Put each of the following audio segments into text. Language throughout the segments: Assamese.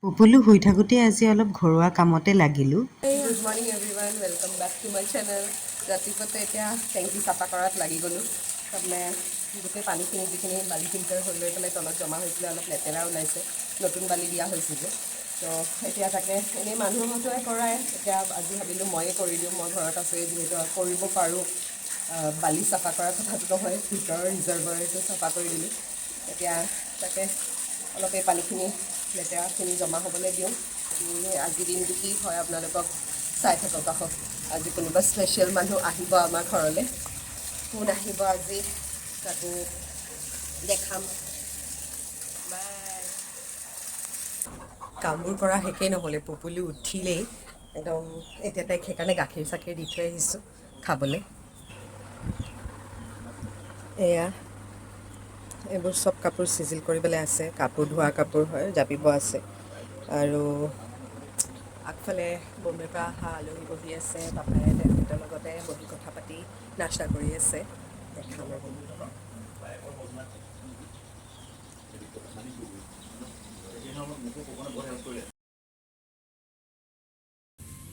পুপুলু শুই থাকোঁতে আজি অলপ ঘৰুৱা কামতে লাগিলোঁ। Good morning everyone, welcome back to my channel. ৰাতিপুৱাতে এতিয়া টেংকি চাফা কৰাত লাগি গ'লোঁ। তাৰমানে গোটেই পানীখিনি, যিখিনি বালি ফিল্টাৰ হৈ লৈ পেলাই তলত জমা হৈছিলে, অলপ লেতেৰা ওলাইছে। নতুন বালি দিয়া হৈছে যে। তো এতিয়া তাকে এনেই মানুহটোৱে কৰাই, এতিয়া আজি ভাবিলোঁ ময়ে কৰি দিওঁ। মই ঘৰত আছোঁৱেই যিহেতু, কৰিব পাৰোঁ। বালি চাফা কৰাৰ কথাটো নহয়, ভিতৰৰ ৰিজাৰ্ভাৰটো চাফা কৰি দিলোঁ। এতিয়া তাকে অলপ এই পানীখিনি, লেতেৰাখিনি জমা হ'বলৈ দিওঁ। আজি দিনটো কি হয় আপোনালোকক চাই থাকক। আহক, আজি কোনোবা স্পেচিয়েল মানুহ আহিব আমাৰ ঘৰলৈ। কোন আহিব আজি তাকো দেখাম। বাই। কামবোৰ কৰা শেষেই নহ'লে, পুপুলি উঠিলেই একদম। এতিয়া তাইক সেইকাৰণে গাখীৰ চাখীৰ দি থৈ আহিছোঁ খাবলৈ। এয়া এইবোৰ চব কাপোৰ চিজিল কৰিবলৈ আছে। কাপোৰ ধোৱা কাপোৰ হয়, জাপিব আছে। আৰু আগফালে বম্বেৰ পৰা অহা আলহী বহি আছে। পাপাই তেখেতৰ লগতে বহি কথা পাতি নাস্তা কৰি আছে। দেখাম ৰ'ব।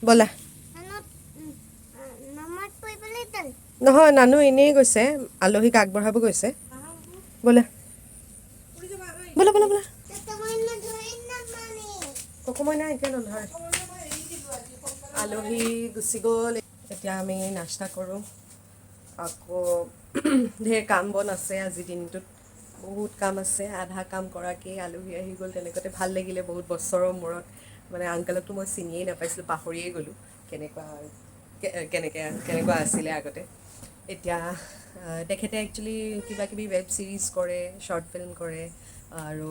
ব'লা। নহয়, নানু এনেই গৈছে, আলহীক আগবঢ়াব গৈছে। ব'লা ব'লা ব'লা ব'লা। ককমইনা এতিয়া নধৰে। আলহী গুচি গ'ল, এতিয়া আমি নাস্তা কৰোঁ। আকৌ ঢেৰ কাম বন আছে আজিৰ দিনটোত, বহুত কাম আছে। আধা কাম কৰাকেই আলহী আহি গ'ল। তেনেকুৱাতে ভাল লাগিলে বহুত বছৰৰ মূৰত। মানে আংকলকতো মই চিনিয়েই নাপাইছিলোঁ, পাহৰিয়ে গ'লোঁ কেনেকুৱা, কেনেকৈ কেনেকুৱা আছিলে আগতে। এতিয়া তেখেতে একচুৱেলি কিবা কিবি ৱেব ছিৰিজ কৰে, শ্বৰ্ট ফিল্ম কৰে আৰু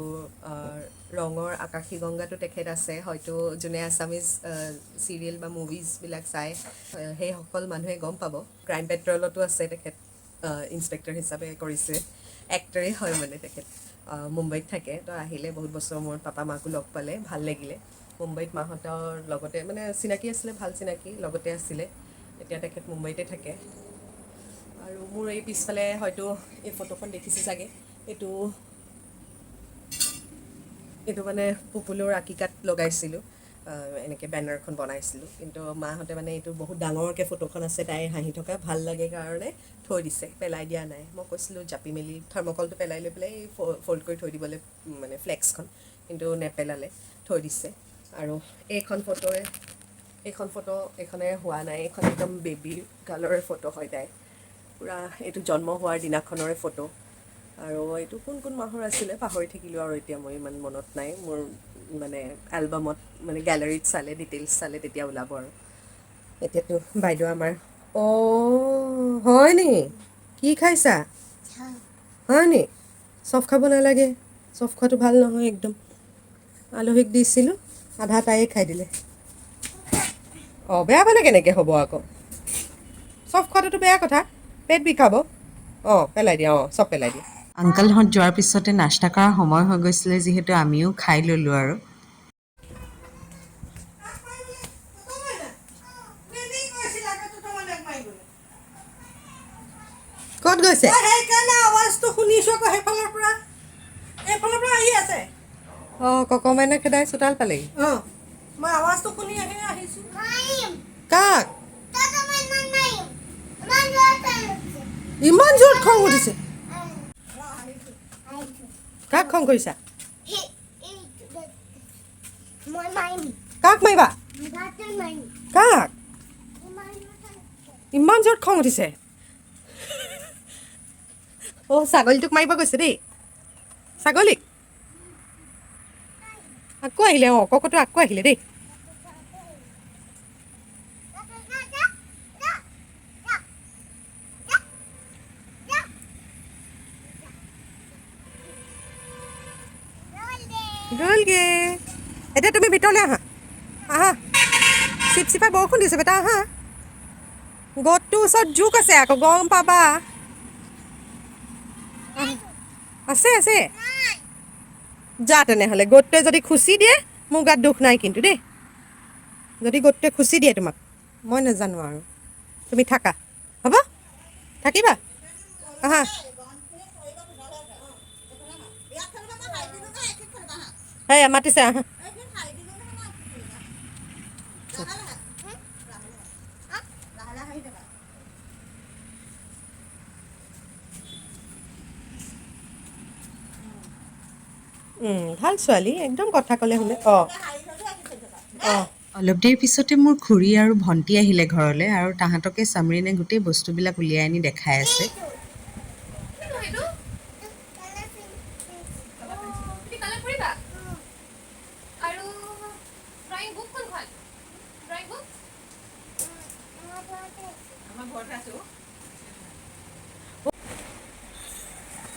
ৰঙৰ আকাশী গংগাতো তেখেত আছে। হয়তো যোনে আছামিজ চিৰিয়েল বা মুভিজবিলাক চায়, সেইসকল মানুহে গম পাব। ক্ৰাইম পেট্ৰলতো আছে তেখেত, ইনস্পেক্টৰ হিচাপে কৰিছে। এক্টৰেই হয়। মানে তেখেত মুম্বাইত থাকে। তো আহিলে বহুত বছৰৰ মূৰত, পাপা মাকো লগ পালে, ভাল লাগিলে। মুম্বাইত মাহঁতৰ লগতে মানে চিনাকি আছিলে, ভাল চিনাকি লগতে আছিলে। এতিয়া তেখেত মুম্বাইতে থাকে। আৰু মোৰ এই পিছফালে হয়তো এই ফটোখন দেখিছে চাগে। এইটো এইটো মানে পুপুলৰ আকিকাত লগাইছিলোঁ, এনেকৈ বেনাৰখন বনাইছিলোঁ। কিন্তু মাহঁতে মানে এইটো বহুত ডাঙৰকৈ ফটোখন আছে তাইৰ হাঁহি থকা, ভাল লাগে কাৰণে থৈ দিছে, পেলাই দিয়া নাই। মই কৈছিলোঁ জাপি মেলি থাৰ্মকলটো পেলাই লৈ পেলাই ফ'ল্ড কৰি থৈ দিবলৈ, মানে ফ্লেক্সখন, কিন্তু নেপেলালে, থৈ দিছে। আৰু এইখন ফটোৱে, এইখন ফটো এইখনে হোৱা নাই। এইখন একদম বেবী কালৰে ফটো হয় তাই পূৰা। এইটো জন্ম হোৱাৰ দিনাখনৰে ফটো। আৰু এইটো কোন কোন মাহৰ আছিলে পাহৰি থাকিলোঁ আৰু এতিয়া মই ইমান মনত নাই মোৰ। মানে এলবামত, মানে গেলাৰীত চালে, ডিটেইলছ চালে তেতিয়া ওলাব। আৰু এতিয়াতো বাইদেউ আমাৰ, অঁ হয় নি? কি খাইছা? হয় নি? চফ খাব নালাগে, চফ খোৱাটো ভাল নহয় একদম। আলহীক দিছিলোঁ, আধা তাইয়ে খাই দিলে। অঁ, বেয়া পালে কেনেকৈ হ'ব আকৌ? চফ খোৱাটোতো বেয়া কথা, পেট বিষাব। অঁ, পেলাই দিয়া, অঁ, চব পেলাই দিয়া। আংকলহঁত যোৱাৰ পিছতে নাস্তা কৰাৰ সময় হৈ গৈছিলে যিহেতু, আমিও খাই ল'লোঁ আৰু। ক'ত গৈছে? সেইকাৰণে আৱাজটো শুনিছোঁ আকৌ সেইফালৰ পৰা, এইফালৰ পৰা আহি আছে। অঁ, ককমাইনা খেদাই চোতাল পালেগি। অঁ, মই আৱাজটো শুনি আহি আহিছোঁ। কাক ইমান জোৰত খং উঠিছে? কাক খং কৰিছা? কাক মাৰিবা? কাক ইমান জোৰত খং উঠিছে? অ', ছাগলীটোক মাৰিব গৈছে দেই, ছাগলীক। আকৌ আহিলে। অঁ, ককটো আকৌ আহিলে দেই। গ'লগে। এতিয়া তুমি ভিতৰলৈ আহা, আহা। চিপচিপাই বৰষুণ দিছে বেটা, আহা। গছটোৰ ওচৰত জোক আছে আকৌ, গম পাবা। আছে আছে, যা তেনেহ'লে। গ'টটোৱে যদি খুচি দিয়ে মোৰ গাত দুখ নাই কিন্তু দেই। যদি গ'টটোৱে খুচি দিয়ে তোমাক, মই নাজানো আৰু। তুমি থাকা, হ'ব, থাকিবা, আহা। এই মাতিছে, আহা। আছে। ভাল ছোৱালী, একদম কথা ক'লে শুনে। অঁ অঁ। অলপ দেৰি পিছতে মোৰ খুৰী আৰু ভণ্টি আহিলে ঘৰলৈ আৰু তাহাঁতকে চামৰিনে গোটেই বস্তুবিলাক উলিয়াই আনি দেখাই আছে। সেইটো তুমি কালাৰ কৰিবা আৰু ড্ৰয়িং বুক কোনখন? ড্ৰয়িং বুক আমাৰ ঘৰতে আছো।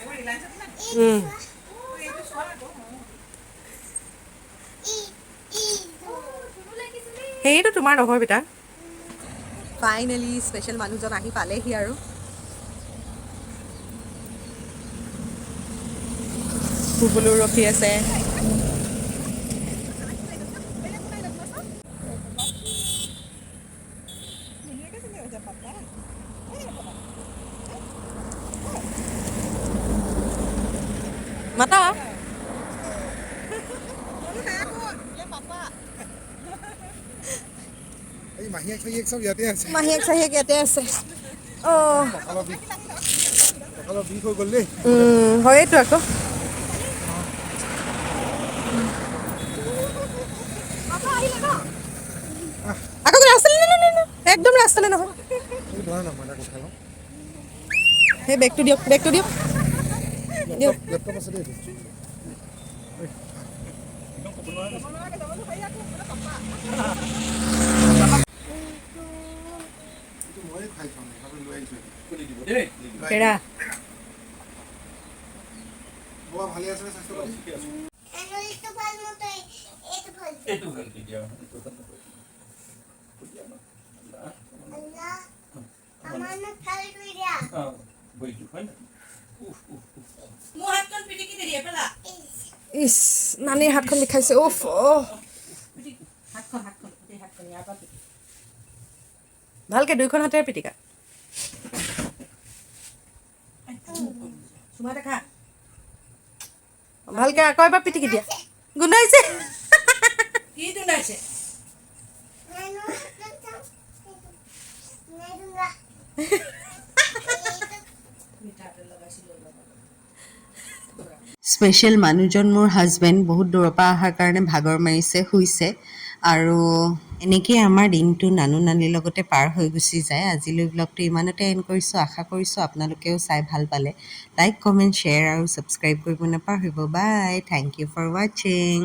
এইবোৰ ৰিলায়েন্সত না? এইটো চোৱা আকৌ। ধুনু লাগিছে দেই। সেইটো তোমাৰ নহয় বেটা। ফাইনেলি স্পেচিয়েল মানুহজন আহি পালেহি আৰু বুবুলো ৰখি আছে। মাতা। এই মাহীয়েক চাহীয়েক চব ইয়াতে আছে। মাহীয়েক চাহীয়েক ইয়াতে আছে। অঁ। কঁকালৰ বিষ, কঁকালৰ বিষ হৈ গ'ল দেই। হয়েতো আকৌ। আকৌ ৰাস্তালৈ নহয়, একদম ৰাস্তালৈ নহয়। এই ধৰা না, মই এটা কথা লওঁ। সেই বেগটো দিয়ক, বেগটো দিয়ক, দিয়ক। লেপটপ আছে দেই এইটো। এইটো ময়ে খাই থোৱা নাই, সেইকাৰণে লৈ আহিছোঁ এইটো। পেৰা। বাবা, ভালে আছে নে স্বাস্থ্য পাতি? এইটো ভাল দিয়া, এইটো ভাল বইটো হয় না? উফ উফ উফ। মোৰ হাতখন পিটিকি নিদিয়ে পেলা। ইছ, নানীৰ হাতখন বিষাইছে। উফ, অ। হাতখন, হাতখন, গোটেই হাতখন ইয়াৰ পৰা পিটিকি। ভালকে দুইখন হাতেৰে পিটিকা। চুমা দেখা। ভালকে আকৌ এবাৰ পিটিকি দিয়া। গোন্ধাইছে। কি গোন্ধাইছে? মিঠাতেল লগাইছিলোঁ অলপ। স্পেচিয়েল মানুহজন মোৰ হাজবেণ্ড বহুত দূৰৰ পৰা অহাৰ কাৰণে ভাগৰ মাৰিছে, শুইছে। আৰু এনেকেই আমাৰ দিনটো নানু নানীৰ লগতে পাৰ হৈ গুচি যায়। আজিলৈ ব্লগটো ইমানতে এণ্ড কৰিছোঁ। আশা কৰিছোঁ আপোনালোকেও চাই ভাল পালে। লাইক, কমেণ্ট, শ্বেয়াৰ আৰু ছাবস্ক্ৰাইব কৰিব নাপাহৰিব। Bye, thank you for watching.